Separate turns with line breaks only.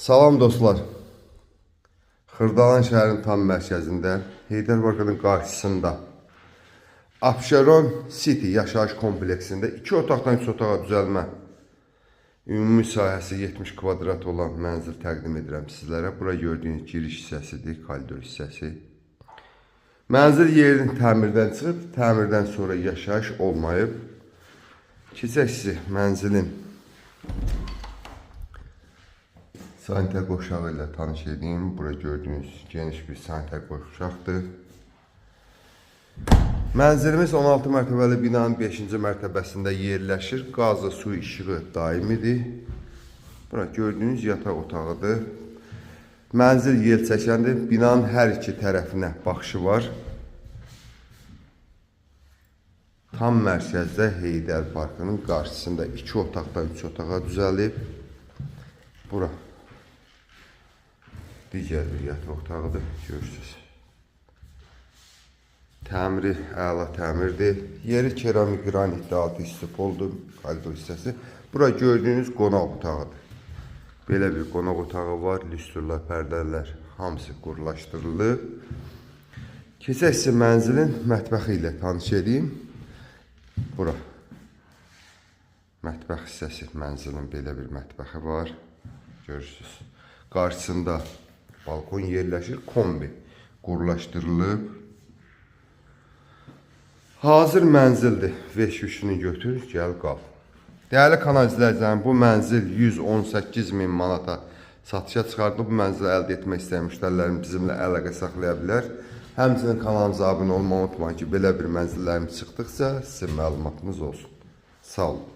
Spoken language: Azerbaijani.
Salam dostlar. Xırdalan şəhərin tam mərkəzində, Heydər Parkının qarşısında Abşeron City yaşayış kompleksində 2 otaqdan 3 otağa düzəlmə ümumi sahəsi 70 kvadrat olan mənzil təqdim edirəm sizlərə. Bura gördüyünüz giriş hissəsidir, koridor hissəsi. Mənzil yerinin təmirdən çıxıb, təmirdən sonra yaşayış olmayıb. Keçək sizi mənzilin sanitar qovşağı ilə tanış edeyim. Bura gördüyünüz geniş bir sanitar qovşaqdır. Mənzilimiz 16 mərtəbəli binanın 5-ci mərtəbəsində yerləşir. Qazı, su, işığı daimidir. Bura gördüyünüz yataq otağıdır. Mənzil yel çəkəndir. Binanın hər iki tərəfinə baxışı var. Tam mərkəzdə Heydər Parkının qarşısında 2 otaqdan 3 otağa düzəlib. Bura digər bir yataq otağıdır, görürsünüz. Təmiri əla təmirdir. Yeri keramik qranitli altı istipoldur, koridor hissəsi. Bura gördüyünüz qonaq otağıdır. Belə bir qonaq otağı var, lüstrlər, pərdələr hamısı qurlaşdırılıb. Keçək sizə mənzilin mətbəxi ilə tanış edeyim. Bura mətbəx hissəsi, mənzilin belə bir mətbəxi var. Görürsünüz. Qarşısında balkon yerləşir, kombi qurlaşdırılıb. Hazır mənzildir. Veş yükünü götür, gəl qal. Dəyərli kanal izləyicilərim, bu mənzil 118 min manata satışa çıxarılıb. Bu mənzili əldə etmək istəyən müştərilərim bizimlə əlaqə saxlaya bilər. Həmçinin kanalımıza abunə olmağı unutmayın ki, belə bir mənzillərimiz çıxdıqca sizin məlumatınız olsun. Sağ olun.